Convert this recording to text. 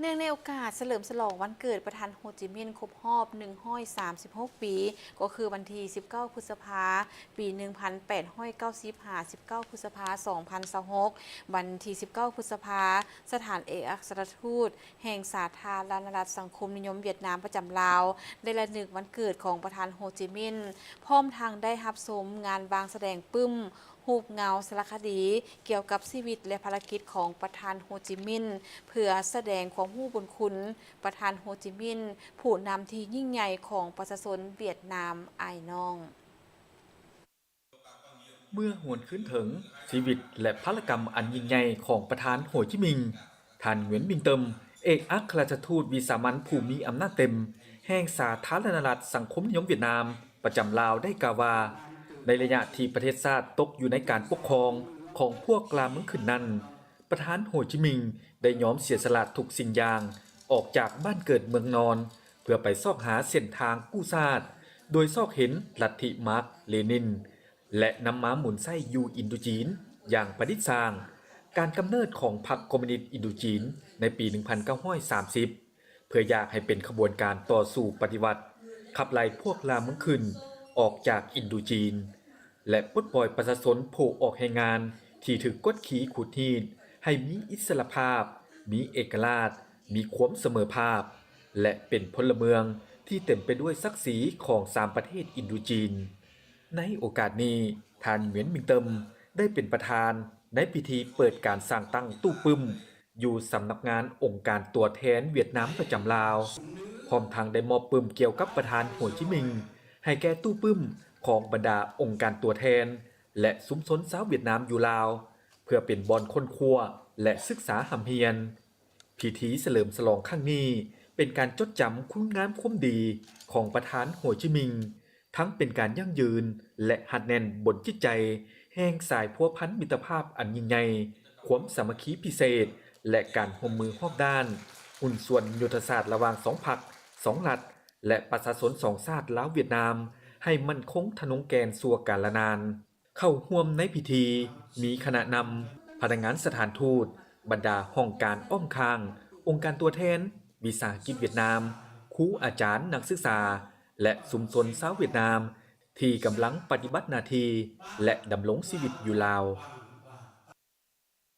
ເນື່ອງໃນໂອກາດສະເຫຼີມສະຫຼອງວັນເກີດປະທານໂຮຈິມິນຄົບຮອບໜຶ່ງຮ້ອຍສາມສິບຫົກປີ ກໍຄືວັນທີສິບເກົ້າ ພຶດສະພາ ປີໜຶ່ງພັນແປດຮ້ອຍເກົ້າສິບ ຫາ ສິບເກົ້າ ພຶດສະພາ ສອງພັນຊາວຫົກ, ວັນທີສິບເກົ້າ ພຶດສະພາ ສະຖານເອກອັກຄະລັດທູດແຫ່ງສາທາລະນະລັດສັງຄົມນິຍົມຫວຽດນາມປະຈຳລາວ ໄດ້ລະນຶກວັນເກີດຂອງປະທານໂຮຈິມິນ ພ້ອມທັງໄດ້ຮັບຊົມງານວາງສະແດງປຶ້ມ ຮູບເງົາສາລະຄະດີກ່ຽວກັບຊີວິດ ແລະ ພາລະກິດຂອງປະທານໂຮຈິມິນ ເພື່ອສະແດງຄວາມຮູ້ບຸນຄຸນປະທານໂຮຈິມິນ ຜູ້ນຳທີ່ຍິ່ງໃຫຍ່ຂອງປະຊາຊົນຫວຽດນາມອ້າຍນ້ອງ. ເມື່ອຫວນຄືນເຖິງຊີວິດ ແລະ ພາລະກຳອັນຍິ່ງໃຫຍ່ຂອງປະທານໂຮຈິມິນ ທ່ານ ຫງວຽນ ມິງເຕີມ ເອກອັກຄະລັດທູດວິສາມັນຜູ້ມີອຳນາດເຕັມແຫ່ງສາທາລະນະລັດສັງຄົມນິຍົມຫວຽດນາມ ປະຈຳລາວໄດ້ກ່າວວ່າ ໃນໄລຍະທີ່ປະເທດຊາດຕົກຢູ່ໃນການປົກຄອງຂອງພວກລ່າເມືອງຂຶ້ນນັ້ນ, ປະທານໂຮຈິມິນໄດ້ຍອມເສຍສະຫຼະທຸກສິ່ງຢ່າງ ອອກຈາກບ້ານເກີດເມືອງນອນ ເພື່ອໄປຊອກຫາເສັ້ນທາງກູ້ຊາດ, ໂດຍຊອກເຫັນລັດທິມາກ-ເລນິນ ແລະ ນຳມາໝູນໃຊ້ຢູ່ອິນໂດຈີນຢ່າງປະດິດສ້າງ, ການກຳເນີດຂອງພັກຄອມມູນິດອິນໂດຈີນໃນປີໜຶ່ງພັນເກົ້າຮ້ອຍສາມສິບ ເພື່ອຢາກໃຫ້ເປັນຂະບວນການຕໍ່ສູ້ປະຕິວັດ ຂັບໄລ່ພວກລ່າເມືອງຂຶ້ນອອກຈາກອິນໂດຈີນ ແລະ ປົດປ່ອຍປະຊາຊົນຜູ້ອອກແຮງງານທີ່ຖືກກົດຂີ່ຂູດຮີດໃຫ້ມີອິດສະຫຼະພາບ, ມີເອກະລາດ, ມີຄວາມສະເໝີພາບ ແລະ ເປັນພົນລະເມືອງທີ່ເຕັມໄປດ້ວຍສັກສີຂອງສາມປະເທດອິນໂດຈີນ. ໃນໂອກາດນີ້, ທ່ານ ຫງວຽນ ມິງເຕີມ ໄດ້ເປັນປະທານໃນພິທີເປີດການສ້າງຕັ້ງຕູ້ປຶ້ມ ຢູ່ສຳນັກງານອົງການຕົວແທນຫວຽດນາມປະຈຳລາວ, ພ້ອມທັງໄດ້ມອບປຶ້ມກ່ຽວກັບປະທານໂຮຈິມິນ ໃຫ້ແກ່ຕູ້ປຶ້ມຂອງບັນດາອົງການຕົວແທນ ແລະ ຊຸມຊົນຊາວຫວຽດນາມຢູ່ລາວ ເພື່ອເປັນບ່ອນຄົ້ນຄວ້າ ແລະ ສຶກສາຮ່ຳຮຽນ. ພິທີສະເຫຼີມສະຫຼອງຄັ້ງນີ້ ເປັນການຈົດຈຳຄຸນງາມຄວາມດີຂອງປະທານໂຮຈິມິນ ທັງເປັນການຢັ້ງຢືນ ແລະ ຮັດແໜ້ນບົນຈິດໃຈແຫ່ງສາຍພົວພັນມິດຕະພາບອັນຍິ່ງໃຫຍ່, ຄວາມສາມັກຄີພິເສດ ແລະ ການຮ່ວມມືຮອບດ້ານ, ຫຸ້ນສ່ວນຍຸດທະສາດລະຫວ່າງສອງພັກ, ສອງລັດ ແລະ ປະຊາຊົນສອງຊາດລາວຫວຽດນາມ ໃຫ້ໝັ້ນຄົງທະນົງແກ່ນຊົ່ວກາລະນານ. ເຂົ້າຮ່ວມໃນພິທີມີຄະນະນຳ, ພະນັກງານສະຖານທູດ, ບັນດາຫ້ອງການອ້ອມຂ້າງ, ອົງການຕົວແທນ, ວິສາຫະກິດຫວຽດນາມ, ຄູອາຈານ, ນັກສຶກສາ ແລະ ຊຸມຊົນຊາວຫວຽດນາມ ທີ່ກຳລັງປະຕິບັດໜ້າທີ່ ແລະ ດຳລົງຊີວິດຢູ່ລາວ.